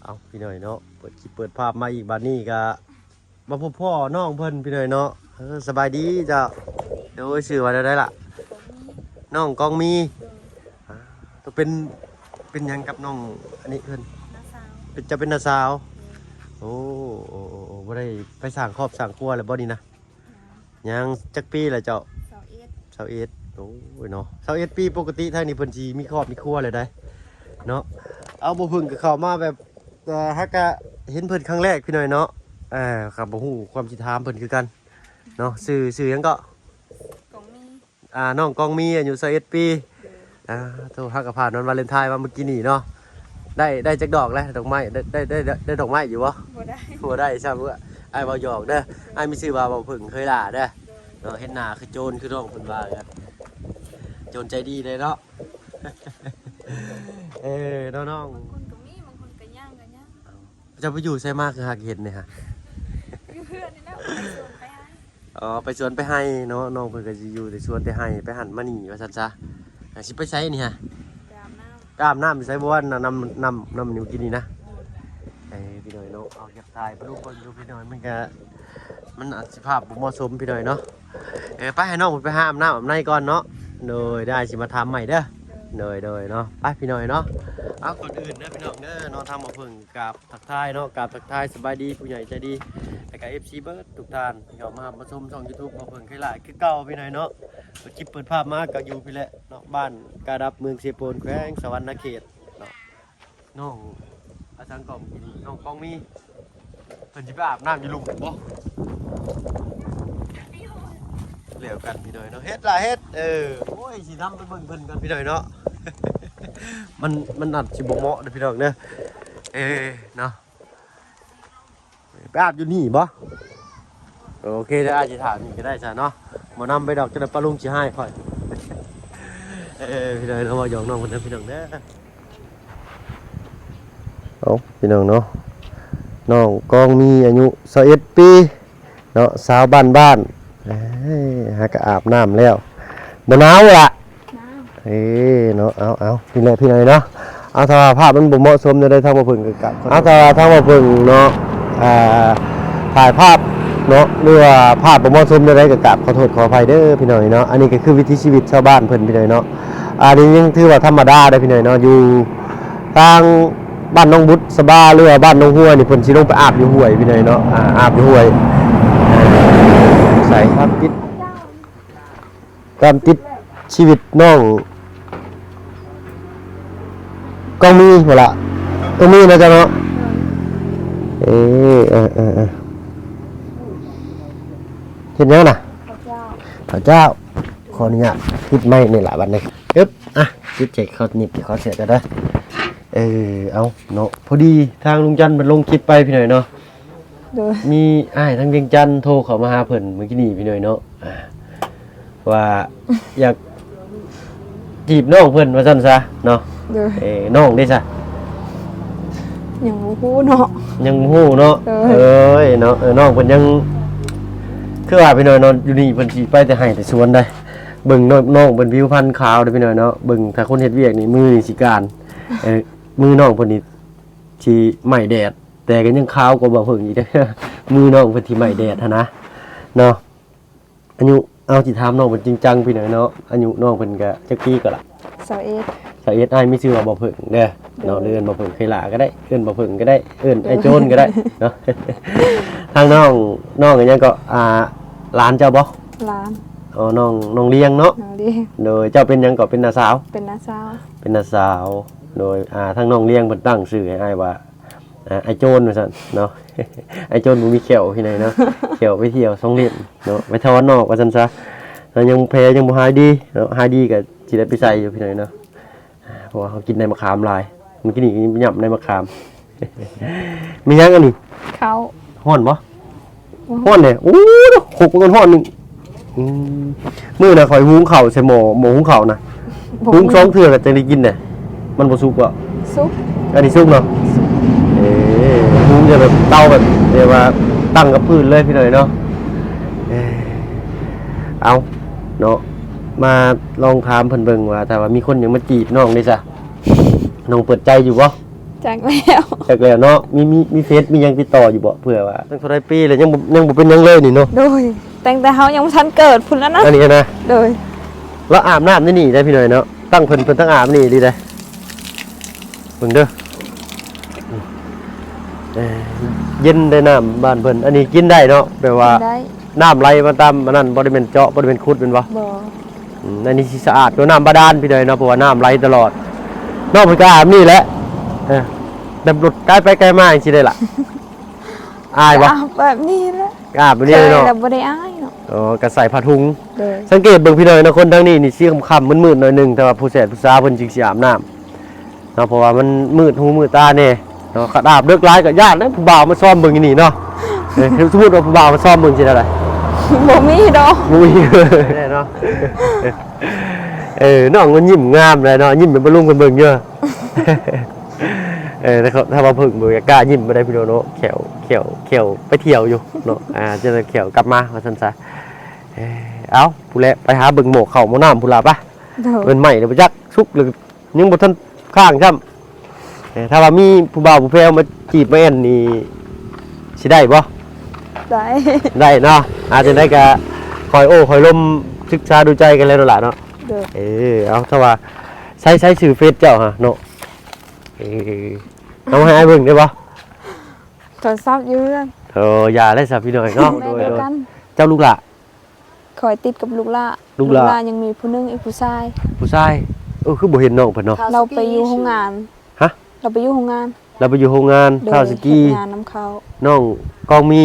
ເອົາ ພີ່ນ້ອງເນາະ ເປີດຄລິບເປີດພາບມາອີກ ບາດນີ້ກະມາພົບພໍ້ນ້ອງເພິ່ນ ພີ່ນ້ອງເນາະ. ເອີ ສະບາຍດີເຈົ້າ. ໂດຍ ຊື່ວ່າແນວໃດລະ? ນ້ອງກອງມີ. ໂດຍ. ອ່າ ໂຕເປັນ ເປັນຫຍັງກັບນ້ອງອັນນີ້ເພິ່ນ? ນ້າສາວ. ເປັນ ເຈົ້າເປັນນ້າສາວ? ໂດຍ. ໂອ້ ໂອ້ ໂອ້ ບໍ່ໄດ້ໄປສ້າງຄອບສ້າງຄົວແລ້ວບໍ່ນີ້ນະ? ຍັງ. ຈັກປີລະເຈົ້າ? ຊາວເອັດ. ຊາວເອັດ. ໂອ້ຍເນາະ ຊາວເອັດປີ ປົກກະຕິທາງນີ້ເພິ່ນຊິມີຄອບມີຄົວແລ້ວໃດ໋ເນາະ. ເອົາ ບໍ່ເພິ່ງກໍເຂົ້າມາແບບ ເອີ ຫາກະເຫັນເພິ່ນຄັ້ງແລກ ພີ່ນ້ອງເນາະ. ເອີ ກໍບໍ່ຮູ້ຄວາມຊິຖາມເພິ່ນຄືກັນເນາະ. ຊື່ ຊື່ຫຍັງເກາະ? ກອງມີ. ອ່າ ນ້ອງກອງມີ ອາຍຸຊາວເອັດປີ. ໂດຍ. ອ່າ ໂທ ເຮົາກໍຜ່ານວັນວາເລັນທາຍມາມື້ກີ້ນີ້ເນາະ. ໄດ້ ໄດ້ຈັກດອກແລ້ວ ດອກໄມ້? ໄດ້ ໄດ້ ໄດ້ ໄດ້ດອກໄມ້ຢູ່ບໍ່? ບໍ່ໄດ້. ບໍ່ໄດ້ຊ້ຳ. ອ້າຍເວົ້າຫຍອກເດີ. ໂດຍ. ອ້າຍມີຊື່ວ່າບໍ່ເພິ່ງ ເຄີຍຫຼ້າເດີ. ໂດຍ. ເນາະ ເຫັນໜ້າຄືໂຈນ ຄືນ້ອງເພິ່ນວ່າ ໂຈນໃຈດີເດ້ເນາະ. ເອີ ເນາະນ້ອງ. ບາງຄົນກໍມີ ບາງຄົນກໍຍັງ ກໍຍັງ. ເຈົ້າໄປຢູ່ໃສມາຄືຫາກເຫັນນີ້ຫະ? ຢູ່ເຮືອນນີ້ແຫຼະ ໄປສວນໄປໄຮ່. ອໍ ໄປສວນໄປໄຮ່ເນາະ. ນ້ອງເພິ່ນກໍຊິຢູ່ແຕ່ສວນແຕ່ໄຮ່ ໄປຫັ້ນມານີ້ວ່າຊັ້ນຊະ. ອ່າ ຊິໄປໃສນີ້ຫະ? ໄປອາບນ້ຳ. ໄປອາບນ້ຳຢູ່ໃສ? ບໍ່ວ່ານະ ນ້ຳ ນ້ຳ ນ້ຳນີ້ມື້ກີ້ນີ້ນະ. ໂດຍ. ເອີ ພີ່ນ້ອງເນາະ ເອົາຢາກຖ່າຍປະລຸເບິ່ງຢູ່ ພີ່ນ້ອງ. ມັນກະ ມັນອາດຊິພາບບໍ່ເໝາະສົມ ພີ່ນ້ອງເນາະ. ເອີ ໄປໃຫ້ນ້ອງເພິ່ນໄປຫາອາບນ້ຳອາບໃນກ່ອນເນາະ. ໂດຍ. ດຽວອ້າຍຊິມາຖາມໃໝ່ເດີ. ໂດຍ ໂດຍເນາະ. ໄປ ພີ່ນ້ອງເນາະ. ເອົາ ກ່ອນອື່ນເດີ ພີ່ນ້ອງເດີເນາະ ທາງໝໍເຜິ້ງກາບ ທັກທາຍເນາະ ກາບທັກທາຍສະບາຍດີຜູ້ໃຫຍ່ໃຈດີ ແລະກະເອັຟຊີເບິດທຸກທ່ານທີ່ເຂົ້າມາຮັບມາຊົມຊ່ອງຢູທູບ ໝໍເຜິ້ງໄຄຫຼ້າຄືເກົ່າ ພີ່ນ້ອງເນາະ. ເປີດຄລິບເປີດພາບມາກໍຢູ່ພີ້ແຫຼະເນາະ ບ້ານກາດັບ ເມືອງເຊໂປນ ແຂວງສະຫວັນນະເຂດເນາະ. ນ້ອງ ອາ ສັງກອງ ນ້ອງກອງມີ ເພິ່ນຊິໄປອາບນ້ຳຢູ່ລຸ່ມບໍ່? ແລ້ວກັນ ພີ່ນ້ອງເນາະ ເຮັດລະເຮັດ. ເອີ ໂອ້ຍ ຊິນຳໄປເບິ່ງເພິ່ນກ່ອນ ພີ່ນ້ອງເນາະ. ມັນ ມັນອາດຊິບໍ່ເໝາະເດີ ພີ່ນ້ອງເດີ. ເອີ ເນາະ ໄປອາບຢູ່ນີ້ບໍ່? ໂອເຄ ດຽວອ້າຍຊິຖາມນີ້ກໍໄດ້ຊະເນາະ ບໍ່ນຳໄປດອກ ຈັ່ງໃດປ້າລຸງຊິຮ້າຍຂ້ອຍ. ເອີ ພີ່ນ້ອງເນາະ ເວົ້າຫຍອກນ້ອງເພິ່ນນຳ ພີ່ນ້ອງເດີ. ເອົາ ພີ່ນ້ອງເນາະ ນ້ອງກອງມີອາຍຸຊາວເອັດປີເນາະ ສາວບ້ານໆ. ເອີ ຫາກະອາບນ້ຳແລ້ວ ບໍ່ໜາວລະ? ໜາວ. ເອີເນາະ ເອົາໆ ນີ້ແຫຼະ ພີ່ນ້ອງເນາະ. ເອົາ ຖ້າວ່າພາບມັນບໍ່ເໝາະສົມແນວໃດ ທາງໝໍເຜິ້ງກໍກະ ເອົາ ຖ້າວ່າທາງໝໍເຜິ້ງເນາະ ອ່າ ຖ່າຍພາບເນາະ ຫຼືວ່າພາບບໍ່ເໝາະສົມແນວໃດ ກໍກາບຂໍໂທດຂໍອະໄພເດີ ພີ່ນ້ອງເນາະ. ອັນນີ້ກໍຄືວິຖີຊີວິດຊາວບ້ານເພິ່ນ ພີ່ນ້ອງເນາະ. ອັນນີ້ຍັງຖືວ່າທຳມະດາເດີ ພີ່ນ້ອງເນາະ. ຢູ່ທາງບ້ານໜອງບຸດສະບາ ຫຼືວ່າບ້ານໜອງຫ້ວຍນີ້ ເພິ່ນຊິລົງໄປອາບຢູ່ຫ້ວຍ ພີ່ນ້ອງເນາະ ອາ ອາບຢູ່ຫ້ວຍ. ໃສ່ຄວາມຄິດ ຄວາມຕິດຊີວິດນ້ອງກອງມີບໍ່ລະ? ກອງມີນະເຈົ້າເນາະ. ເອີ ເອີ ເອີ ເອີ ເຮັດຫຍັງນະ? ເຂົ້າເຈົ້າ ເຂົ້າເຈົ້າ. ຂໍອະນຸຍາດຕິດໄມນີ້ລະບັດນີ້. ອຶບ ອ່ະ ຕິດໃຈເຂົ້າໜີບເຂົ້າເສື້ອກັນເດີ. ເອີ ເອົາເນາະ ພໍດີທາງລຸງຈັນເພິ່ນລົງຄລິບໄປ ພີ່ນ້ອງເນາະ. ໂດຍ. ມີອ້າຍທາງວຽງຈັນໂທເຂົ້າມາຫາເພິ່ນມື້ກີ້ນີ້ ພີ່ນ້ອງເນາະ ອ່າ ວ່າຢາກຈີບນ້ອງເພິ່ນວ່າຊັ້ນຊະເນາະ. ໂດຍ. ເອີ ນ້ອງເດ້ຊະ? ຍັງບໍ່ຮູ້ເນາະ ຍັງບໍ່ຮູ້ເນາະ. ໂດຍ. ເອີຍເນາະ ເອີ ນ້ອງເພິ່ນຍັງ ຄືວ່າ ພີ່ນ້ອງເນາະ ຢູ່ນີ້ເພິ່ນຊິໄປແຕ່ໄຮ່ແຕ່ສວນໄດ໋. ເບິ່ງນ້ອງ ນ້ອງເພິ່ນຜິວພັນຂາວເດ້ ພີ່ນ້ອງເນາະ. ເບິ່ງຖ້າຄົນເຮັດວຽກນີ້ມືນີ້ຊິການ ເອີ ມືນ້ອງເພິ່ນນີ້ຊິໄໝ້ແດດ ແຕ່ກໍຍັງຂາວກວ່າບ່າວເຜິ້ງອີກເດ້ ມືນ້ອງເພິ່ນທີ່ໄໝ້ແດດຫັ້ນນະເນາະ. ອາຍຸ ເອົາ ຊິຖາມນ້ອງເພິ່ນຈິງຈັງ ພີ່ນ້ອງເນາະ ອາຍຸນ້ອງເພິ່ນກະຈັກປີກໍລະ? ຊາວເອັດ. ຊາວເອັດ. ອ້າຍມີຊື່ວ່າບ່າວເຜິ້ງເດີເນາະ. ໂດຍ. ຫຼືເອີ້ນບ່າວເຜິ້ງໄຄຫຼ້າກໍໄດ້ ເອີ້ນບ່າວເຜິ້ງກໍໄດ້ ເອີ້ນ ໂດຍ ອ້າຍໂຈນກໍໄດ້ເນາະ. ທາງນ້ອງ ນ້ອງອີຫຍັງເກາະ? ອ່າ ຫຼານເຈົ້າບໍ່? ຫຼານ. ອໍ ນ້ອງ ນ້ອງລຽງເນາະ. ນ້ອງລຽງ. ໂດຍ. ເຈົ້າເປັນຫຍັງເກາະ? ເປັນນ້າສາວ? ເປັນນ້າສາວ. ເປັນນ້າສາວ. ໂດຍ. ອ່າ ທາງນ້ອງລຽງເພິ່ນຕັ້ງຊື່ໃຫ້ອ້າຍວ່າ ອ່າ ອ້າຍໂຈນວ່າຊັ້ນເນາະ. ອ້າຍໂຈນບໍ່ມີແຂ້ວ ພີ່ນ້ອງເນາະ ແຂ້ວໄປທ່ຽວສອງເຫຼັ້ມເນາະ ໄປຖອນອອກວ່າຊັ້ນຊະ. ແລ້ວຍັງແຜຍັງບໍ່ຫາຍດີເນາະ ຫາຍດີກໍຊິໄດ້ໄປໃສ່ຢູ່ ພີ່ນ້ອງເນາະ ເພາະວ່າເຮົາກິນໃນໝາກຂາມຫຼາຍ. ມື້ກີ້ນີ້ຫຍ້ຳໃນໝາກຂາມ. ມີຫຍັງອັນນີ້? ເຂົ້າ. ຮ້ອນບໍ່? ຮ້ອນເດ້. ໂອ້ ຄົກມັນຮ້ອນນີ້. ອືມ ມື້ນະຂ້ອຍຫຸງເຂົ້າໃສ່ໝໍ້ ໝໍ້ຫຸງເຂົ້ານະ ຫຸງສອງເທື່ອກໍຈັ່ງໄດ້ກິນເດ້. ມັນບໍ່ສຸກບໍ່? ສຸກ. ອັນນີ້ສຸກເນາະ? ສຸກ. ເອີ ຫຸງຈະແບບເຕົາແບບ ແບບວ່າຕັ້ງກັບພື້ນເລີຍ ພີ່ນ້ອງເນາະ. ເອີ ເອົາເນາະ ມາລອງຖາມເພິ່ນເບິ່ງວ່າ ຖ້າວ່າມີຄົນຢາກມາຈີບນ້ອງເດ້ຊະ ນ້ອງເປີດໃຈຢູ່ບໍ່? ຈັກແລ້ວ ຈັກແລ້ວເນາະ. ມີ ມີ ມີເຟສ ມີຫຍັງຕິດຕໍ່ຢູ່ບໍ່? ເພື່ອວ່າ ຕັ້ງເທົ່າໃດປີແລ້ວ ຍັງບໍ່ ຍັງບໍ່ເປັນຫຍັງເລີຍນີ້ເນາະ? ໂດຍ ຕັ້ງແຕ່ເຮົາຍັງບໍ່ທັນເກີດພຸ້ນແລ້ວນະ. ອັນນີ້ນະ? ໂດຍ ລາວອາບນ້ຳໃນນີ້ໄດ໋ພີ່ນ້ອງເນາະ. ຕັ້ງເພິ່ນ ເພິ່ນຕັ້ງອາບນີ້ດີເດ້. ເບິ່ງເດີ ເອີ ເຢັນໄດ໋ນ້ຳບ້ານເພິ່ນ. ອັນນີ້ກິນໄດ້ເນາະ ແບບວ່າ ກິນໄດ້ ນ້ຳໄຫຼມາຕາມອັນນັ້ນ ບໍ່ໄດ້ແມ່ນເຈາະ ບໍ່ໄດ້ແມ່ນຂຸດແມ່ນບໍ່? ບໍ່. ອືມ ອັນນີ້ຊິສະອາດກວ່ານ້ຳບາດານພີ່ນ້ອງເນາະ ເພາະວ່ານ້ຳໄຫຼຕະຫຼອດ. ນ້ອງເພິ່ນກໍອາບນີ້ແຫຼະ. ເອີ ແບບລົດກາຍໄປກາຍມາຈັ່ງຊີ້ໄດ້ລະ. ອາຍບໍ່? ອາບແບບນີ້ແຫຼະ ອາບແບບນີ້ເນາະ. ເຄີຍແລ້ວບໍ່ໄດ້ອາຍເນາະ. ອໍ ກໍໃສ່ຜ້າຖົງ. ໂດຍ ສັງເກດເບິ່ງພີ່ນ້ອງເນາະ ຄົນທາງນີ້ນີ້ຊິຄ່ຳໆ ມືດໆ ໜ້ອຍໜຶ່ງ ແຕ່ວ່າຜູ້ແສດຜູ້ສາວເພິ່ນຈຶ່ງຊິອາບນ້ຳ ເນາະ ເພາະວ່າມັນມືດຫູມືດຕາແດ່ເນາະ. ຄັນອາບເລິກຫຼາຍກໍຢ້ານເດ້ ຜູ້ບ່າວມາຊອມເບິ່ງຢູ່ນີ້ເນາະ. ເອີ ສົມມຸດວ່າຜູ້ບ່າວມາຊອມເບິ່ງຊິແນວໃດ? ບໍ່ມີດອກ ບໍ່ມີແນ່ເນາະ. ເອີ ນ້ອງມັນຍິ້ມງາມແຫຼະເນາະ ຍິ້ມໃຫ້ປ້າລຸງເພິ່ນເບິ່ງຢູ່. ເອີ ຖ້າວ່າເພິ່ນບໍ່ກ້າຍິ້ມບໍ່ໄດ້ພີ່ນ້ອງເນາະ ແຂ້ວ ແຂ້ວ ແຂ້ວໄປທ່ຽວຢູ່ເນາະ. ອ່າ ຈັ່ງໃດແຂ້ວກັບມາວ່າຊັ້ນຊະ. ເອີ ເອົ້າ ພຸ້ນແຫຼະ ໄປຫາເບິ່ງໝໍ້ເຂົ້າໝໍ້ນ້ຳພຸ້ນລະປະ. ໂດຍ ເປັນໄມ້ແລ້ວບໍ່ຈັກ ສຸກແລ້ວ ຍັງບໍ່ທັນຄ້າງຊ້ຳ. ເອີ ຖ້າວ່າມີຜູ້ບ່າວຜູ້ແພວມາຈີບມາແອ່ນນີ້ ຊິໄດ້ບໍ່? ໄດ້ ໄດ້ເນາະ. ອາ ຈັ່ງໃດກໍຄ່ອຍໂອ້ຄ່ອຍລົມ ສຶກສາດູໃຈກັນແລ້ວນັ້ນລະເນາະ. ໂດຍ ເອີ ເອົາ ຖ້າວ່າ ໃຊ້ ໃຊ້ຊື່ເຟສເຈົ້າຫະເນາະ. ເອີ ເອົາໃຫ້ອ້າຍເບິ່ງໄດ້ບໍ່? ໂທລະສັບຢູ່ເຮືອນ. ເອີ ຢ່າແລ້ວຊະພີ່ນ້ອງເນາະ. ໂດຍ ໂດຍ ເຈົ້າລູກຫຼ້າ? ຂ້ອຍຕິດກັບລູກຫຼ້າ ລູກຫຼ້າ ລູກຫຼ້າຍັງມີຜູ້ໜຶ່ງ ອີກຜູ້ຊາຍ. ຜູ້ຊາຍ? ເອີ ຄືບໍ່ເຫັນນ້ອງເພິ່ນເນາະ. ລາວໄປຢູ່ໂຮງງານ. ຮະ? ລາວໄປຢູ່ໂຮງງານ. ລາວໄປຢູ່ໂຮງງານ ເອີ ເຂົ້າສະກີ ເຮັດງານນຳເຂົາ. ນ້ອງກອງມີ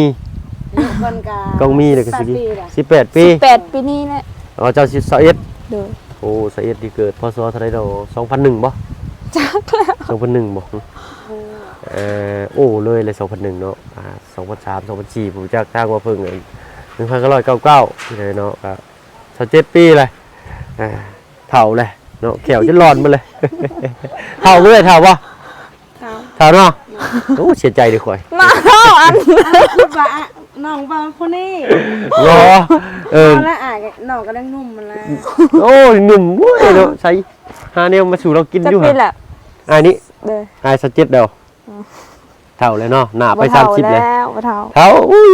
ອາຍຸເພິ່ນກະ ກອງມີແລ້ວກໍສະກີ ສິບແປດປີ ສິບແປດປີ ສິບແປດປີນີ້ແຫຼະ. ອໍ ເຈົ້າສິບ ຊາວເອັດ. ໂດຍ ໂອ້ ຊາວເອັດ ທີ່ເກີດ ພ.ສ. ເທົ່າໃດເນາະ? ສອງພັນໜຶ່ງບໍ່? ຈັກແລ້ວ ສອງພັນໜຶ່ງບໍ່? ເອີ ໂອ້ ເລີຍແຫຼະ ສອງພັນໜຶ່ງເນາະ. ອ່າ ສອງພັນສາມ ສອງພັນສີ່ ຜູ້ຈັກທາງວ່າເພິ່ງ ໜຶ່ງພັນເກົ້າຮ້ອຍເກົ້າສິບເກົ້າ ນີ້ເນາະ ກໍຊາວເຈັດປີແຫຼະ. ອ່າ ເຖົ້າແຫຼະເນາະ ແຂ້ວຈົນຫຼອນໝົດເລີຍ. ເຖົ້າບໍ່ເອື້ອຍ ເຖົ້າບໍ່? ເຖົ້າ ເຖົ້າເນາະ. ໂອ້ ເສຍໃຈເດ້ຂ້ອຍ ມາເວົ້າອັນ ຄືວ່ານ້ອງເວົ້າຜູ້ນີ້ ບໍ່ ເອີ ເວົ້າລະອາຍ ນ້ອງກໍຍັງໜຸ່ມຫັ້ນລະ. ໂອ້ຍ ໜຸ່ມ ໂອ້ຍເນາະ ໃສ ຫາແນວມາສູ່ລາວກິນຢູ່. ຈັກປີແລ້ວ? ອ້າຍນີ້ ໂດຍ ອ້າຍຊາວເຈັດແລ້ວ. ເຖົ້າແລ້ວເນາະ ໜ້າໄປສາມສິບແລ້ວ. ບໍ່ເຖົ້າແລ້ວ ບໍ່ເຖົ້າ ເຖົ້າ ອຸ້ຍ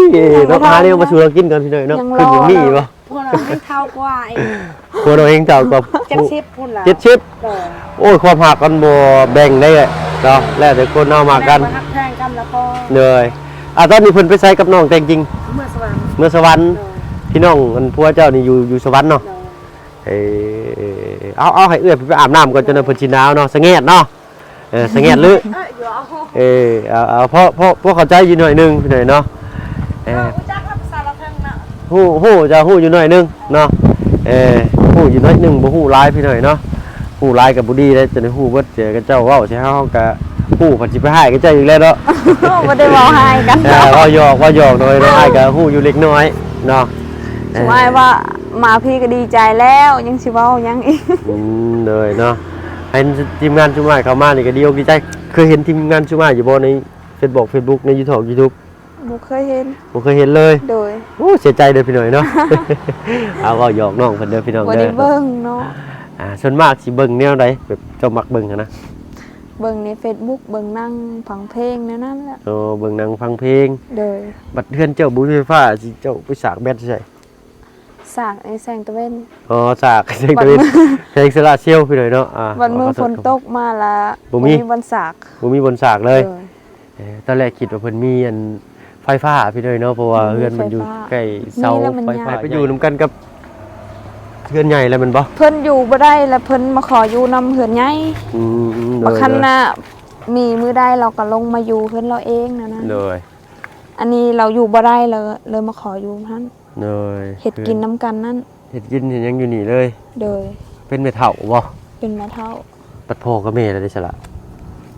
ເນາະ. ຫາແນວມາສູ່ລາວກິນກ່ອນພີ່ນ້ອງເນາະ. ຂຶ້ນບໍ່ມີບໍ່? ພວກເຮົາແຮງເຖົ້າກວ່າອີກ ພວກເຮົາແຮງເຖົ້າກວ່າ ເຈັດສິບພຸ້ນລະ ເຈັດສິບ. ໂດຍ ໂອ້ຍ ຄວາມຮັກມັນບໍ່ແບ່ງໄດ້ເນາະ ແລ້ວແຕ່ຄົນເຮົາມັກກັນ ແມ່ນບໍ່ຮັກແພງກັນລະພໍ. ໂດຍ ອ່າ ຕອນນີ້ເພິ່ນໄປໃສກັບນ້ອງແຕ່ງຈິງ? ເມືອງສະຫວັນ ເມືອງສະຫວັນ. ໂດຍ ພີ່ນ້ອງອັນຜົວເຈົ້ານີ້ຢູ່ ຢູ່ສະຫວັນເນາະ. ໂດຍ ເອີ ເອົາ ເອົາ ໃຫ້ເອື້ອຍໄປອາບນ້ຳກ່ອນ ຈັ່ງນັ້ນເພິ່ນຊິໜາວເນາະ ສະແງດເນາະ. ເອີ ສະແງດລຶ ເອີ ເອົາ ເອົາ ພໍ ພໍ ພໍເຂົ້າໃຈຢູ່ໜ້ອຍໜຶ່ງພີ່ນ້ອງເນາະ. ເອີ ຮູ້ຈັກລະພາສາລາວເທິງເນາະ ຮູ້ ຮູ້ ຈະຮູ້ຢູ່ໜ້ອຍໜຶ່ງເນາະ. ເອີ ຮູ້ຢູ່ໜ້ອຍໜຶ່ງ ບໍ່ຮູ້ຫຼາຍພີ່ນ້ອງເນາະ. ຮູ້ຫຼາຍກໍບໍ່ດີເດ້ ຈະໄດ້ຮູ້ເບິດ ເຈົ້າເວົ້າໃສ່ເຮົາ ເຮົາກໍຮູ້ ເພິ່ນຊິໄປຮ້າຍກັບເຈົ້າອີກແລ້ວເນາະ. ບໍ່ໄດ້ເວົ້າຮ້າຍກັນ ເອີ ເວົ້າຫຍອກ ເວົ້າຫຍອກໜ້ອຍເນາະ. ອ້າຍກໍຮູ້ຢູ່ເລັກນ້ອຍເນາະ. ເອີ ສົມອ້າຍວ່າມາພີ້ກໍດີໃຈແລ້ວ ຍັງຊິເວົ້າຫຍັງອີກ. ອືມ ໂດຍເນາະ ເຫັນທີມງານຊຸມອ້າຍເຂົ້າມານີ້ກໍດີອົກດີໃຈ. ເຄີຍເຫັນທີມງານຊຸມອ້າຍຢູ່ບໍ່ ໃນເຟສບຸກ ເຟສບຸກ ໃນຢູທູບ ຢູທູບ? ບໍ່ເຄີຍເຫັນ ບໍ່ເຄີຍເຫັນເລີຍ. ໂດຍ ໂອ້ ເສຍໃຈເດີພີ່ນ້ອງເນາະ. ເອົາ ເວົ້າຫຍອກນ້ອງເພິ່ນເດີພີ່ນ້ອງເດີ ບໍ່ໄດ້ເບິ່ງເນາະ. ອ່າ ສ່ວນມາກຊິເບິ່ງແນວໃດ ແບບເຈົ້າມັກເບິ່ງຫັ້ນນະ? ເບິ່ງໃນເຟສບຸກ ເບິ່ງໜັງ ຟັງເພງ ແນວນັ້ນແຫຼະ. ໂອ້ ເບິ່ງໜັງ ຟັງເພງ. ໂດຍ ບັດເຮືອນເຈົ້າບໍ່ມີໄຟຟ້າ ຊິເຈົ້າໄປສາກແບັດໃສ? ສາກໃນແສງຕາເວັນ. ອໍ ສາກແສງຕາເວັນ ແຜງໂຊລາເຊວພີ່ນ້ອງເນາະ. ອ່າ ບັດມື້ຝົນຕົກມາລະ ບໍ່ມີ ບໍ່ມີບ່ອນສາກ ບໍ່ມີບ່ອນສາກເລີຍ. ໂດຍ ເອີ ຕອນແລກຄິດວ່າເພິ່ນມີອັນໄຟຟ້າພີ່ນ້ອງເນາະ ເພາະວ່າເຮືອນມັນຢູ່ໃກ້ເສົາໄຟຟ້າ. ໄປຢູ່ນຳກັນກັບເຮືອນໃຫຍ່ແລ້ວແມ່ນບໍ່? ເພິ່ນຢູ່ບໍ່ໄດ້ລະ ເພິ່ນມາຂໍຢູ່ນຳເຮືອນໃຫຍ່. ອືມ ໂດຍ ບັດຄັນນະ ມີມື້ໃດລາວກໍລົງມາຢູ່ເຮືອນລາວເອງນັ້ນນະ. ໂດຍ ອັນນີ້ລາວຢູ່ບໍ່ໄດ້ລະ ເລີຍມາຂໍຢູ່ຫັ້ນ. ໂດຍ ເຮັດກິນນຳກັນນັ້ນ ເຮັດກິນເຮັດຫຍັງຢູ່ນີ້ເລີຍ. ໂດຍ ເປັນແມ່ເຖົ້າບໍ່? ເປັນແມ່ເຖົ້າ. ບັດພໍ່ກັບແມ່ລະເດສະລະ?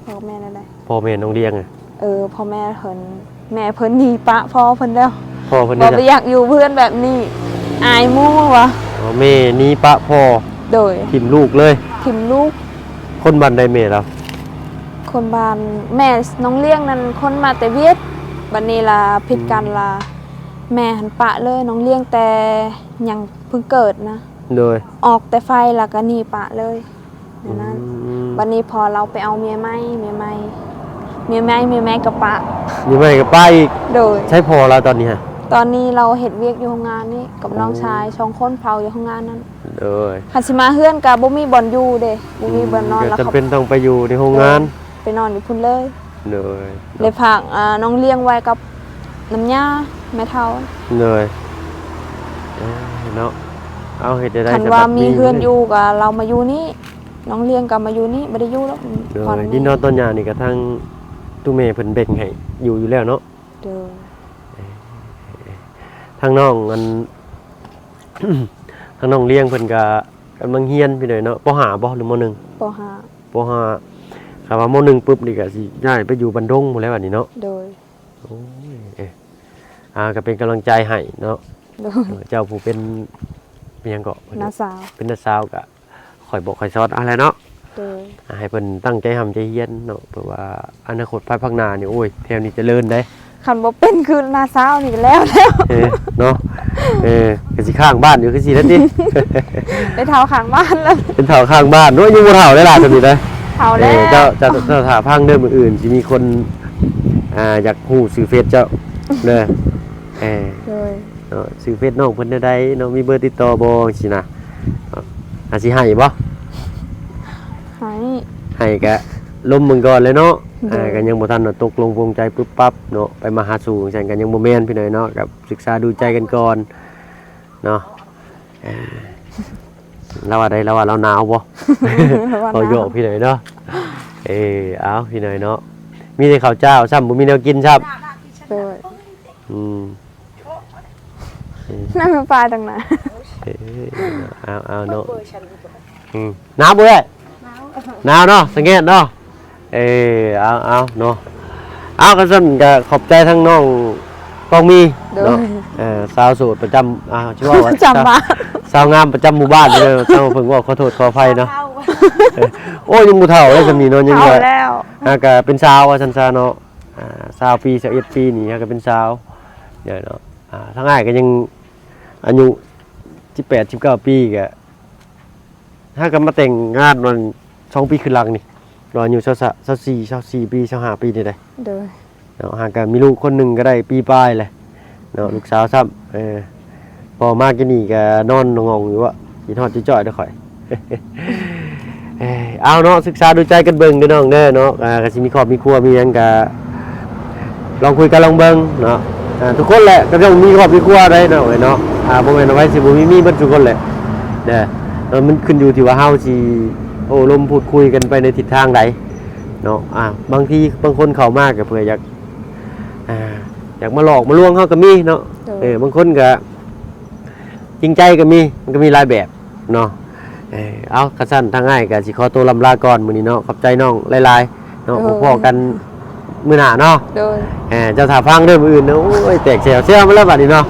ພໍ່ກັບແມ່ລະໃດ? ພໍ່ແມ່ນ້ອງລ້ຽງ. ເອີ ພໍ່ແມ່ເພິ່ນ ແມ່ເພິ່ນໜີປະພໍ່ເພິ່ນແລ້ວ. ພໍ່ເພິ່ນ ບໍ່ໄດ້ຢາກຢູ່ເຮືອນແບບນີ້ ອາຍໝູ່ວ່າ. ອໍ ແມ່ໜີປະພໍ່. ໂດຍ ຖິ້ມລູກເລີຍ. ຖິ້ມລູກ. ຄົນບ້ານໃດແມ່ລາວ? ຄົນບ້ານ ແມ່ນ້ອງລ້ຽງນັ້ນຄົນມາແຕ່ຫວຽດ ບັດນີ້ລະຜິດກັນລະ ອືມ ແມ່ຫັ້ນປະເລີຍ ນ້ອງລ້ຽງແຕ່ຍັງເພິ່ງເກີດນະ. ໂດຍ ອອກແຕ່ໄຟລະກະໜີປະເລີຍ ແນວນັ້ນ. ອືມ ບັດນີ້ພໍລາວໄປເອົາເມຍໃໝ່ ເມຍໃໝ່ ເມຍໃໝ່ ເມຍໃໝ່ກໍປະ ເມຍໃໝ່ກໍປະອີກ. ໂດຍ. ໃສພໍ່ລາວຕອນນີ້ຮະ? ຕອນນີ້ລາວເຮັດວຽກຢູ່ໂຮງງານນີ້ກັບ ໂອ້ ນ້ອງຊາຍ ສອງຄົນເຝົ້າຢູ່ໂຮງງານນັ້ນ. ໂດຍ. ຄັນຊິມາເຮືອນກໍບໍ່ມີບ່ອນຢູ່ເດ້ ບໍ່ມີ ອືມ ບ່ອນນອນ ກໍ ແລ້ວ ຈຳເປັນຕ້ອງໄປຢູ່ໃນໂຮງງານ. ໂດຍ. ໄປນອນຢູ່ພຸ້ນເລີຍ. ໂດຍ. ໄດ້ຝາກ ອ່າ ນ້ອງລ້ຽງໄວ້ກັບນ້ຳຍາແມ່ເຖົ້າ. ໂດຍ. ເອີ ເນາະ ເອົາ ເຮັດແນວໃດ ຄັນວ່າມີເຮືອນຢູ່ກໍລາວມາຢູ່ນີ້ ນ້ອງລ້ຽງກໍມາຢູ່ນີ້ ບໍ່ໄດ້ຢູ່ດອກ. ໂດຍ. ບ່ອນນີ້ ດິນດອນຕອນຫຍ້ານີ້ກໍທາງຕູ້ແມ່ເພິ່ນແບ່ງໃຫ້ຢູ່ຢູ່ແລ້ວເນາະ. ໂດຍ. ເອີ ທາງນ້ອງ ອັນ ທາງນ້ອງລ້ຽງເພິ່ນກໍກຳລັງຮຽນ ພີ່ນ້ອງເນາະ ປໍຫ້າບໍ່ ຫຼື ມໍໜຶ່ງ? ປໍຫ້າ. ປໍຫ້າ ຄັນວ່າມໍໜຶ່ງປຶບນີ້ກໍຊິຍ້າຍໄປຢູ່ບ້ານດົງພຸ້ນແຫຼະບັດນີ້ເນາະ. ໂດຍ. ໂອ້ຍ ເອີ ອ່າ ກໍເປັນກຳລັງໃຈໃຫ້ເນາະ. ໂດຍ. ເອີ ເຈົ້າຜູ້ເປັນ ເປັນຫຍັງເກາະ? ນ້າສາວ. ເປັນນ້າສາວກໍ ຂ້ອຍບອກຂ້ອຍສອນເອົາແຫຼະເນາະ. ໂດຍ. ອ່າ ໃຫ້ເພິ່ນຕັ້ງໃຈຮ່ຳໃຈຮຽນເນາະ ເພື່ອວ່າອະນາຄົດພາຍພາກໜ້ານີ້ ໂອ້ຍ ແຖວນີ້ຈະເລີນໄດ໋. ຄັນບໍ່ເປັນຄືນ້າສາວນີ້ກໍແລ້ວແລ້ວ ເອີ ເນາະ. ເອີ ກໍຊິຄ້າງບ້ານຢູ່ຄືຊີ້ແຫຼະຕິ ໄປເຖົ້າຂ້າງບ້ານແລ້ວ ເປັນເຖົ້າຂ້າງບ້ານ. ໂອ້ຍ ຍັງບໍ່ເຖົ້າເດ້ລະ ສ່ຳນີ້ໄດ໋. ເຖົ້າແລ້ວ. ເອີ ເຈົ້າ ເຈົ້າ ເຈົ້າຖ້າຟັງເດີ ມື້ອື່ນຊິມີຄົນ ອ່າ ຢາກຮູ້ຊື່ເຟສເຈົ້າເດີ. ເອີ ໂດຍ. ເນາະ ຊື່ເຟສນ້ອງເພິ່ນແນວໃດເນາະ ມີເບີຕິດຕໍ່ບໍ່ ຈັ່ງຊີ້ນະ? ອາດຊິໃຫ້ບໍ່? ໃຫ້ ໃຫ້ກະລົມເບິ່ງກ່ອນແຫຼະເນາະ. ໂດຍ. ອ່າ ກໍຍັງບໍ່ທັນວ່າຕົກລົງປົງໃຈປຶບປັບເນາະ ໄປມາຫາສູ່ຈັ່ງຊັ້ນກໍຍັງບໍ່ແມ່ນ ພີ່ນ້ອງເນາະ ກໍສຶກສາດູໃຈກັນກ່ອນເນາະ. ອ່າ ລາວວ່າໃດ ລາວວ່າລາວໜາວບໍ່? ລາວວ່າໜາວ ເວົ້າຢອກ ພີ່ນ້ອງເນາະ. ເອີ ເອົາ ພີ່ນ້ອງເນາະ ມີແຕ່ເຂົ້າຈ້າວຊ້ຳ ບໍ່ມີແນວກິນຊ້ຳ. ໂດຍ. ອືມ ນັ່ງນ້ຳປາຈັ່ງນະ. ເອີ ເອົາ ເອົາເນາະ. ອືມ ໜາວບໍ່ເອື້ອຍ? ໜາວເນາະ ສະແງດເນາະ. ເອີ ເອົາ ເອົາເນາະ ເອົາ ຄັນຊັ້ນກໍຂອບໃຈທັງນ້ອງກອງມີ. ໂດຍ. ເນາະ ເອີ ສາວໂສດປະຈຳ ອ່າ ຊິເວົ້າວ່າ ປະຈຳບ້ານ ສາວງາມປະຈຳໝູ່ບ້ານເດີ. ເຈົ້າເພິ່ນເວົ້າ ຂໍໂທດຂໍອະໄພເນາະ. ໂອ້ຍ ຍັງບໍ່ເຖົ້າເລີຍສ່ຳນີ້ເນາະ ຍັງ ເຖົ້າແລ້ວ ຫາກະເປັນສາວວ່າຊັ້ນຊະເນາະ. ອ່າ ຊາວປີ ຊາວເອັດປີນີ້ຫາກະເປັນສາວເດີເນາະ. ອ່າ ທາງອ້າຍກໍຍັງອາຍຸສິບແປດ ສິບເກົ້າປີ ກໍຫາກະມາແຕ່ງງານວັນສອງປີຂຶ້ນຫຼັງນີ້ ຕອນອາຍຸຊາວ ຊາວສີ່ ຊາວສີ່ປີ ຊາວຫ້າປີນີ້ໄດ໋. ໂດຍ. ເນາະ ຫາກະມີລູກຄົນໜຶ່ງກໍໄດ້ປີປາຍແຫຼະເນາະ ລູກສາວຊ້ຳ. ເອີ ພໍມາກີ້ນີ້ກໍນອນງອງຢູ່ວ່າ ຄິດຮອດຈ່ອຍໆເດີຂ້ອຍ. ເອີ ເອົາເນາະ ສຶກສາດູໃຈກັນເບິ່ງເດີນ້ອງເດີເນາະ. ອ່າ ກໍຊິມີຄອບມີຄົວມີຫຍັງກໍລອງຄຸຍກັນລອງເບິ່ງເນາະ. ອ່າ ທຸກຄົນແຫຼະກໍຕ້ອງມີຄອບມີຄົວໄດ໋ນ້ອງເອີຍເນາະ. ອ່າ ບໍ່ແມ່ນວ່າໃຜຊິບໍ່ມີ ມີເບິດທຸກຄົນແຫຼະເດີ. ເອີ ມັນຂຶ້ນຢູ່ທີ່ວ່າເຮົາຊິໂອ້ລົມພູດຄຸຍກັນໄປໃນທິດທາງໃດເນາະ. ອ່າ ບາງທີບາງຄົນເຂົ້າມາກໍເພື່ອຢາກ ອ່າ ຢາກມາຫຼອກມາລວງເຮົາກໍມີເນາະ. ໂດຍ. ເອີ ບາງຄົນກໍຈິງໃຈກໍມີ ມັນກໍມີຫຼາຍແບບເນາະ. ເອີ ເອົາ ຄັນຊັ້ນທາງອ້າຍກໍຊິຂໍຕົວລ່ຳລາກ່ອນມື້ນີ້ເນາະ. ຂອບໃຈນ້ອງຫຼາຍໆເນາະ. ໂດຍ. ພໍ້ກັນມື້ໜ້າເນາະ. ໂດຍ. ເອີ ເຈົ້າຖ້າຟັງເດີມື້ອື່ນເນາະ. ໂອ້ຍ ແຕກແຊວແຊວມາແລ້ວບັດນີ້ເນາະ.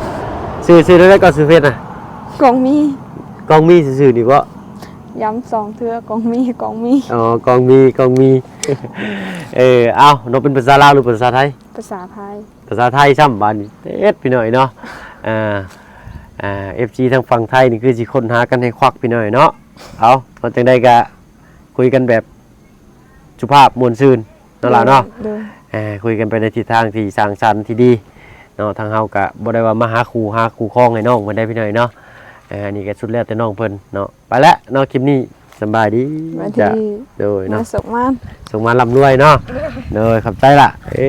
ຊື່ ຊື່ໃດກໍຊື່ເຟສນະ? ກອງມີ. ກອງມີຊື່ໆນີ້ບໍ? ຢ້ຳສອງເທື່ອ ກອງມີ ກອງມີ. ອໍ ກອງມີ ກອງມີ. ເອີ ເອົາເນາະ ເປັນພາສາລາວ ຫຼື ພາສາໄທ? ພາສາໄທ. ພາສາໄທຊ້ຳບາດນີ້ ເຮັດ ພີ່ນ້ອງເນາະ. ອ່າ ອ່າ ເອັຟຊີ ທາງຝັ່ງໄທນີ້ຄືຊິຄົ້ນຫາກັນໃຫ້ຄວັກ ພີ່ນ້ອງເນາະ. ເອົາ ເອົາ ຈັ່ງໃດກະຄຸຍກັນແບບສຸພາບມ່ວນຊື່ນເນາະຫຼ້າເນາະ. ໂດຍ. ເອີ ຄຸຍກັນໄປໃນທິດທາງທີ່ສ້າງສັນທີ່ດີເນາະ. ທາງເຮົາກະບໍ່ໄດ້ວ່າມາຫາຄູ່ຫາຄູ່ຄອງໃຫ້ນ້ອງເພິ່ນໄດ໋ ພີ່ນ້ອງເນາະ. ເອີ ອັນນີ້ກະສຸດແລ້ວແຕ່ນ້ອງເພິ່ນເນາະ. ໄປແລ້ວເນາະ ຄລິບນີ້ສຳບາຍດີ. ສະບາຍດີ. ໂດຍເນາະ. ສຸກໝານ ສຸກໝານ ລ່ຳລວຍເນາະ. ໂດຍ ຂອບໃຈລະ. ເອີ.